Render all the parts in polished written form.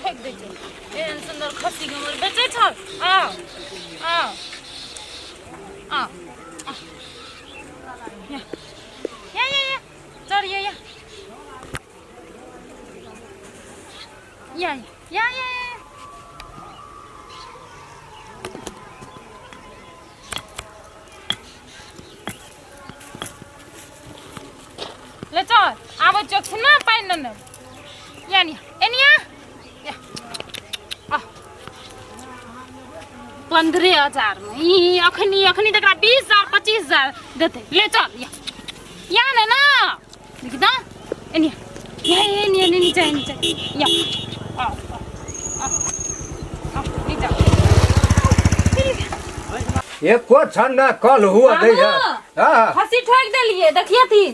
ठोकि दै छै। एहन सुन्दर खस्सी के हमर बेचै छल। आओ आओ आओ, या या या या, चढ़िए, या या या या या। ले चल, आबै चौक से ना पानि ने या नि एनिया या। 15,000 में ई अखनी अखनी तकरा 20,000 25,000 देते। ले चल या या ने ना देखि त एनिया या एनिया ने नीचा नीचा या आ आ आ नीचा। एको क्षण ना कल हुआ दै है। हां, खसी ठोक देलिए, देखियथिन।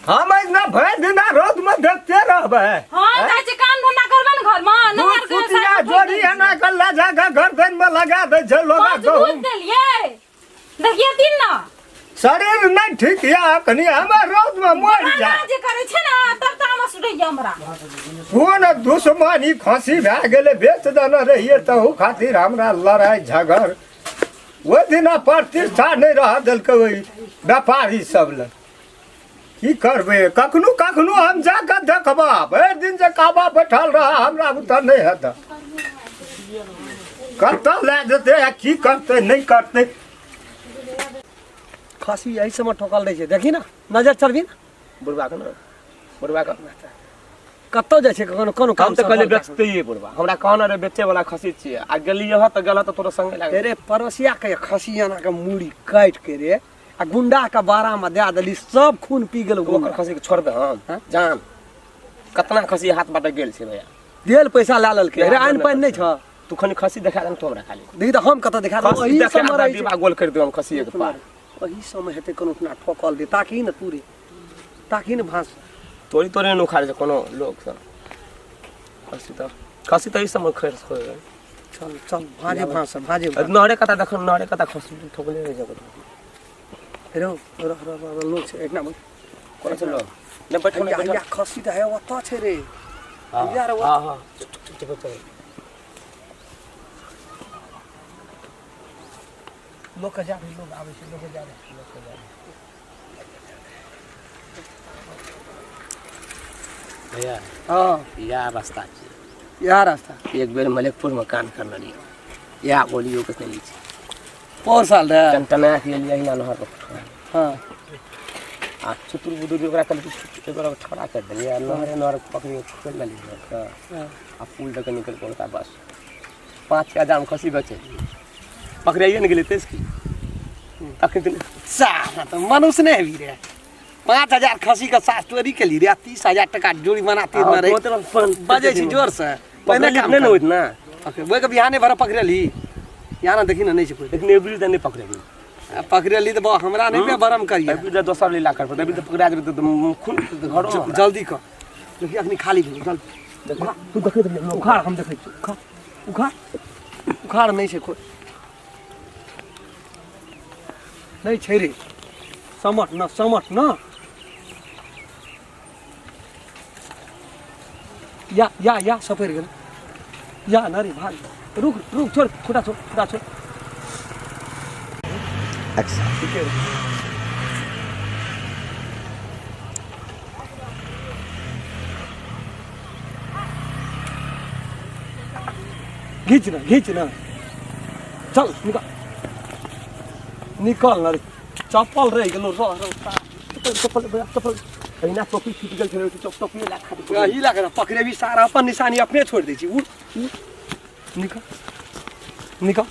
हम ना भरि दिना रौद में देखते रहबै। हां, जाइ छै काम धंधा करबै ने घर में। दूध कुटिया जोड़ी एना के लऽ जा कऽ गर्दन में लगा दै छै लोग। गहूम देलिए, देखियथिन ना। शरीर नहीं ठीक या अखनी, हमर रौद में मर जा जे करै छै ना तब तामस उठैया हमरा। कोन दुश्मनी खसी भए गेलै, बेच देने रहियै तहू खातिर हमरा लड़ाइ झगड़। ओहि दिना प्रतिष्ठा नहि रह देलकै ओहि व्यापारी सब लग। की करबै, कखनो कखनो हम जाकऽ देखबा, भरि दिन जे काबा बैठल रह, हमरा बुते नहि हेतै। कतऽ लए जेतै आ की करतै नहि करतै। खसी एहि सबमे ठोकल रहै छै, देखी ने, नजर चढ़बी ने। बुढ़बा के ने, बुढ़बा के कतौ जाइ छै कोनो कोनो काम तऽ कहले बेचते बुढ़बा हमरा कहने रहे बेचे वाला खसी छियै आ गेलियै ह तऽ गेल तऽ तोरा संगे लागल रे। पड़ोसिया के खसी एना के मूड़ी काटि के रे आ गुंडा के बारा में दए देली, सब खून पी गेल। ओकर खसी के छोड़ दे हम जान कतना खसी हाथ बाटे गेल छै भैया। देल पैसा लए लेलकै रे, आनि पानि नहि छ। तू खनी खसी देखा दे तो हमरा खाली। देखी तऽ हम कतऽ देखा देबौ? खसी एही देखा सबमे दे, रहै छै। डिब्बा गोल कर देब हम खसी के पार। ओही सबमे हेतै कोनो अपना ठोकल दे, ताकि ने तू रे, ताकि ने भाँस तोरी तोरी ने उखाड़े छै कोनो लोक सब। खसी तऽ ई सबमे खैर खोल। चल चल, भाँजे भाँस भाँजे। नहरे कता देख, नहरे कता खसी ठोकले रहै छै। रो रो रो रो, लोक छै एकना। कोना छै लोक? नहि बैठो, नहि बैठो। या खसी तऽ है ओतऽ छै रे। यार हां हां, चुप चुप चुप चुप। लोक के जाबे लोग आबै छै, लोक के जाबे, लोक के जाबे। भैया। हाँ। या रास्ता छै। इएह रास्ता। एक बेर मलिकपुर में कान करने रहियै, या गोलियो के नहीं छै। पौर साल रहे टनटना के लिए अहिना नहर पर। हाँ। आ चतुर बुदुर ओकरा कहलकै ओकरा ठड़ा कर देलियै आ नहरे नहर पकड़ि खोलि देलियै। हाँ। आ पुल दऽ के निकलि गेल ओकरा। बस 5,000 मे खसी बेचै पकड़ाइए ने गेलै तेज की तखन तऽ साला तऽ मनुष्य नहि हेबी रे। 5,000 खसी के साथ चोरी केली रे, 30,000 टका जुर्माना तीरने रही। बजै छी जोर से पहिने पकड़ली काम नहि ने कर। होइत ना। ओहि के बिहाने भर पकड़ली यहाँ ने, देखी ने, नहि छै कोइ। लेकिन एबरी तऽ नहि पकड़ेबी। आ पकड़ली तऽ बा, हमरा नहि पे भरम करिए। एबरी तऽ दोसर लीला कर पड़तै। एबरी तऽ पकड़ा जेबै तऽ खून घरो मे हमरा। जल्दी कर, देखी अखनी खाली भेल, जल्दी। तू देखैत रहियै लोक। उखाड़, हम देखै छी। उखाड़ उखाड़ उखाड़, नहि छै कोइ, नहि छै रे। समट न, समट न। या या या, सपरि गेल। या न रे, भाग, रुक रुक, छोड़, खुटा छोड़, खुटा छोड़। ठीके रे। घीच ना, घीच ना, चल निकल निकल ना रे। चप्पल रहि गेलो, रह रह। चप्पल चप्पल भैया, चप्पल एहिना टोपी छूटि गेल छलै, टोपी लए खातिर। यही लगे ना पकड़ेबी सारा, अपन निशानी अपने छोड़ दै छी। उठ उठ, निकल निकल,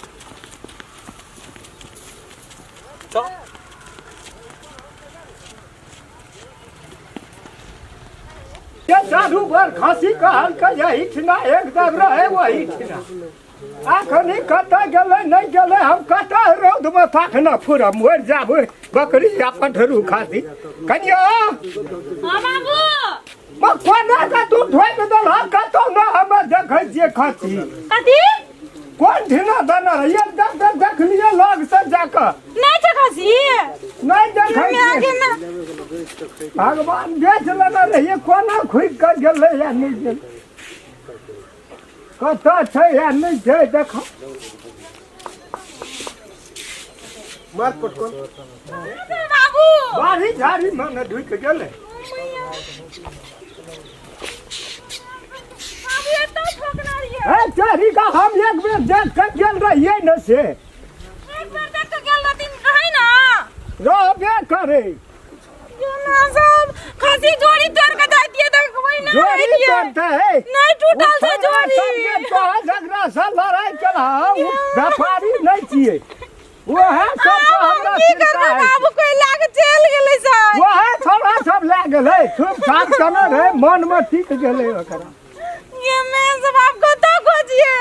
चल। ये चारू भर खसी कहलकै एहिठिना एकदम रहे ओहिठिना, अखनी कतऽ गेलै नहि गेलै। हम कतऽ रौदमे ताकना फुरब, मरि जाबै बकरी आ पठरू खातिर। कनियो। हाँ बाबू। कोना के तू ठोकि देलह? कतौ न हमे देखै छियै खसी। कथी? कोन ठिना देने रहियै? देख देख, देखलियै लग से जाकऽ। नहि छै खसी। नहि देखै माय छियै। गे माय। भगवान, बेच लेने रहियै, कोना खुदि कऽ गेलै या नहि गेलै। कतऽ छै या नहि छै देखो। मार पटकन। बाबू बाड़ी झाड़ी में ने ढुकि गेलै। बाबू एतऽ ठोकना रहियै। हे चोरी का हम एक बेर देख के गेल रहियै ने से। एक बेर देख के गेल रहथिन रहै ना। रहबे करे। ना सब खसी जोड़ी तोड़ के दे दिए तऽ वही ना जोड़ी तोड़ते है। नहीं टूटल छै जोड़ी। सब जे तोहर झगड़ा से लड़ाई केलहा ओ व्यापारी नहि छियै। वएह सब आब हम हमरा की चिंता करबै है। बाबू कोई लाग चलि गेलै सर। वएह छोड़ा सब लए गेलै चुप चाप केने रहै मनमे टिक गेलै ओकरा। ये मैं सब आप कतऽ खोजिए।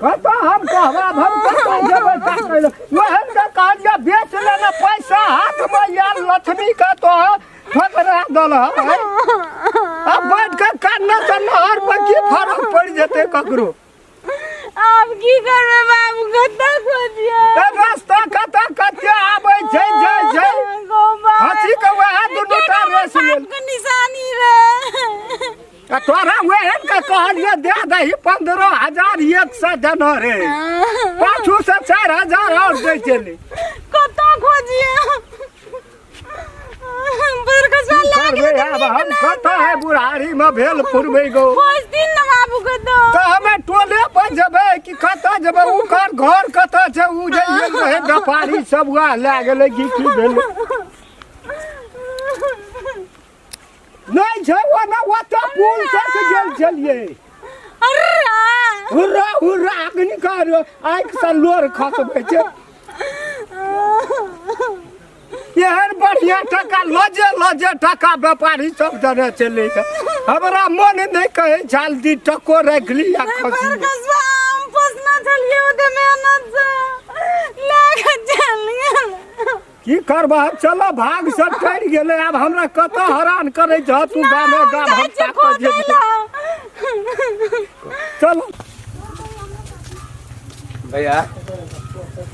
कतऽ हम कहब आब हम कतऽ जेबै ताकै लए। वएह के कहलियै बेच लेने पैसा हाथमे आयल लक्ष्मी के तो ठकरा देलह। आब बैठ के कानने से नहर पर की फरक पड़ि जेतै ककरो। आब की करबै बाबू कतऽ खोजिए। ए रास्ता कतऽ कते आबै छै जाइ छै। खसी के वएह दुनू टा रेस लेल। के निशानी रे। आ तोरा वएह के कहलियै दे दही 15,000 एक सए देना रे। पाछू से 4,000 और दै छलै। कतऽ खोजिए। बरकसवा लाग करबै आब हम कतऽ है बुढ़ारी में भेल पुरबै गो। खोज दिन ना बाबू के तो। तऽ हमे टोले पर जेबै कि कतऽ जेबै ओकर घर कतऽ छै उ जे गेल रहै व्यापारी सब वएह लए गेलै कि की भेलै। नहि छै ओना ओतऽ पुल तक गेल छलियै। हुर्रा हुर्रा हुर्रा अग्नि कर आँखि से लोर खसबै छै। एहन बढ़िया टका लजे लजे टका व्यापारी सब देने चले। हमरा मन नहि कहै छल दी टको राखि ली आ खसी। बरकसवा हम पोसना छलियै ओते मेहनत से लए के चलि गेल। की करबह चल भाग से टरि गेलै आब हमरा कतऽ हरान करै छह तू गामे गाम हम जाइ छियै ताकऽ खोजै जेबै। लए। चल भैया।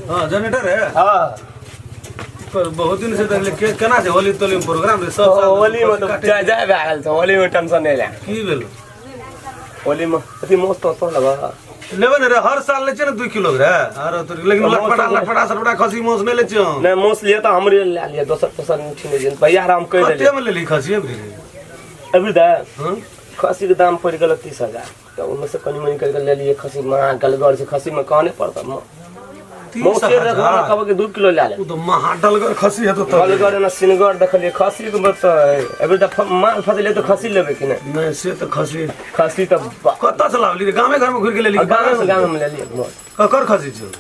हाँ जनरेटर है। हाँ पर बहुत दिन से देखले के केना छै होली तोली में प्रोग्राम रे सब साल होली में तो जाय जाय भए गेल छै होली में टेंशन नहि ले। की भेल होली में अथी मौस तो तो लगा लेबै ने रे हर साल ले छै ने 2 किलो रे आरो तो लेकिन लटपटा लटपटा सटपटा खसी मौस नहि ले छै हम। नहीं मौस लिए तो हमरे ले लिया दोसर दोसर नहीं छीने जे भैया हम कहि कते देलियै में लेली खसी अबरी रे? अभी दे हाँ? खसी के दाम पड़ि गेल 30,000 तऽ ओहिमे से कनि मनि करि कऽ लेलियै खसी महा गलगर छै खसी में कहने पड़तौ तीस मौसे हजार कहबै कि 2 किलो लए ले। उ तो महा डलगर खसी हेतौ तब। गलगर ना सिनगर देखलियै खसी के तऽ अभी तऽ माल फसलै तऽ खसी लेबै कि नहि। नहीं से तऽ खसी खसी तऽ कतऽ से लावली रे गामे घर में घुरि के लेली गामे गामे में लेलियै मोल। ककर खसी छौ।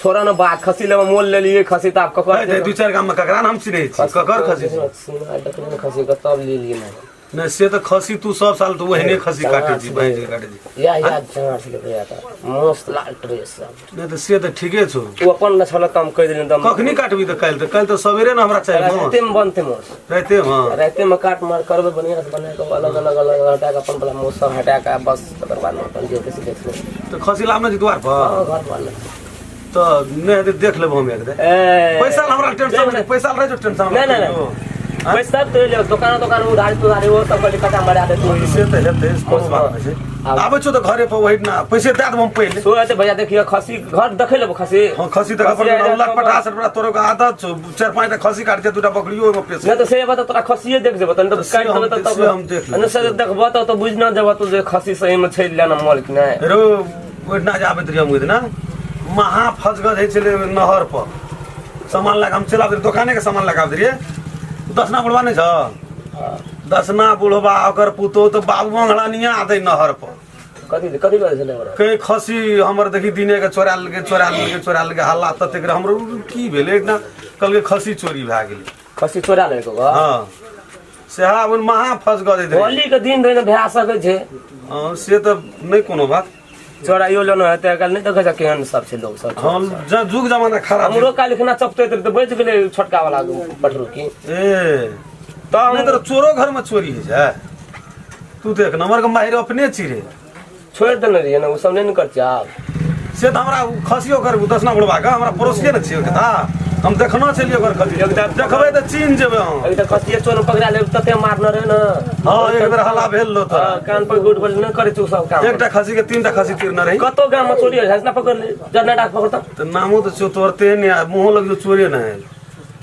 छोड़ा न बात खसी लेबै मोल लेलियै खसी तऽ आब ककर हे दू चारि गाम में ककरा ने हम चिन्है छी ककर खसी छौ। सिनगर देखलियै ने खसी के तब लेलियै मोल। नहीं से तऽ खसी तू सब साल तो ओहने खसी काटे छी भैंस के काटे छी। या या चना छलै भैया तऽ मस्त लाल ड्रेस सब। नहीं तऽ से तऽ ठीके छौ। ओ अपन न छल तऽ हम कहि देलियै तऽ कखनी काटबी तऽ काल्हि तऽ काल्हि तऽ सवेरे ने हमरा चाही मांस। राते में बनतै मांस। राते में? राते में काट मार करबै बढ़िया से बना कऽ अलग अलग अलग हटा कऽ अपन वाला मांस सब हटा कऽ बस तकर बाद अपन जे हेतै से देख लेबै। तऽ खसी लाबने छी द्वार पर? हँ घर पर आनने छी। तऽ नहि हेतै देख लेबै हम एक दिन। ए पैसा ला हमरा टेंशन नहि पैसा ला रहै छौ टेंशन नहि नहि नहि पैसा तो ले दोकान दोकान उधारी तुधारी वो सब कहली कटा मरा दे तू। से तऽ हेतै कोनो बात नहि छै। आबै छौ तऽ घरे पर ओहि ना पैसे दए देबौ हम पहिले। सो हेतै भैया देखियो खसी घर देखै लेबो खसी। हाँ खसी तऽ अपन लटपटा सटपटा तोरो के आदत छौ 4-5 टा खसी काट के 2टा बकरियो ओहिमे पेश। नहि तऽ से बता तोरा खसिए देख जेबो तनी तऽ काटि देबै तऽ से हम देख लेबै। नहि से देखबो तऽ बुझि न जेबो तू जे खसी सही में छै लेना मोल कि नहि। रो ओहिना जे आबैत रहियै हम ओहि दिना महा फसगज होइ छलै नहर पर सामान लए कऽ हम चलि आबैत रहियै दोकाने के सामान लए कऽ आबैत रहियै। दसना बुढ़बा नहि छौ दसना बुढ़बा ओकर पुतोहु तऽ बाबू मंगलानिया दै नहर पर। कथी कथी बाजै छलै ओकरा? कहीं खसी हमर देखी दिने के चोरा लेलकै चोरा लेलकै चोरा लेलकै हल्ला ततेक रहै हमरो की भेलै एकटा कहलकै खसी चोरी भए गेलै। खसी चोरा लेलकै ओकर? हाँ सएह ओहि महा फस गऽ दैत रहै। होली के दिन रहै ने भए सकै छै। हाँ से तऽ नहि कोनो बात। चोराइयो लेना हेतै आइ काल्हि नहि देखै छ केहन सब छै लोग सब। हाँ जुग जमाना खराब। हमरो काल्हि खुना चपतैत रहै तऽ बचि गेलै छोटका वाला पटरू की। ए तऽ नहि तऽ चोरो घर में चोरी होइ छै। तू देख नमर के माहिर अपने छी रे। छोड़ि देने रहियै ने ओ सब नहि ने करतै आब। से तऽ हमरा खसियो कर दसना बुढ़बा के हमरा पड़ोसिए ने छियै कथा। हम देखना छलियै ओकर खसी। देखबै तऽ चिन्ह जेबै हम। एक तऽ खसिए चोर पकड़ा लेब तते मारने रहे ने। हँ, एक बेर हल्ला भेल रहो तोरा। हँ, कान पर गुट बोल नहि करै छै ओ सब काम। एकटा खसी के तीनटा खसी तीरने रही। कतौ गाम में चोरी होइ छै ना पकड़ ले जरना डाक पकड़ता। तऽ नामो तऽ छौ तोहर तेहन नहि आ मुँहो लगियो चोरे नहि आयल।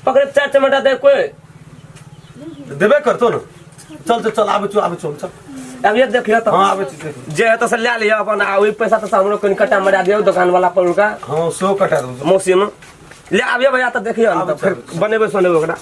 पकड़े चार चमेटा दे कोई। देबे करतो ने। चल चल चल, आबै छौ, आबै छौ, चल। अब ये देखियो तो। हाँ, आबै छी, देख। जे है तो से ले लियो अपन, आ ओई पैसा तो हमरो कनि कटा मरा दियो दुकान वाला पर उनका। हाँ, सेहो कटा देबौ। मौसी में ले आबियो भैया, तऽ देखियो ने, तऽ फेर बनेबै सोनेबै ओकरा।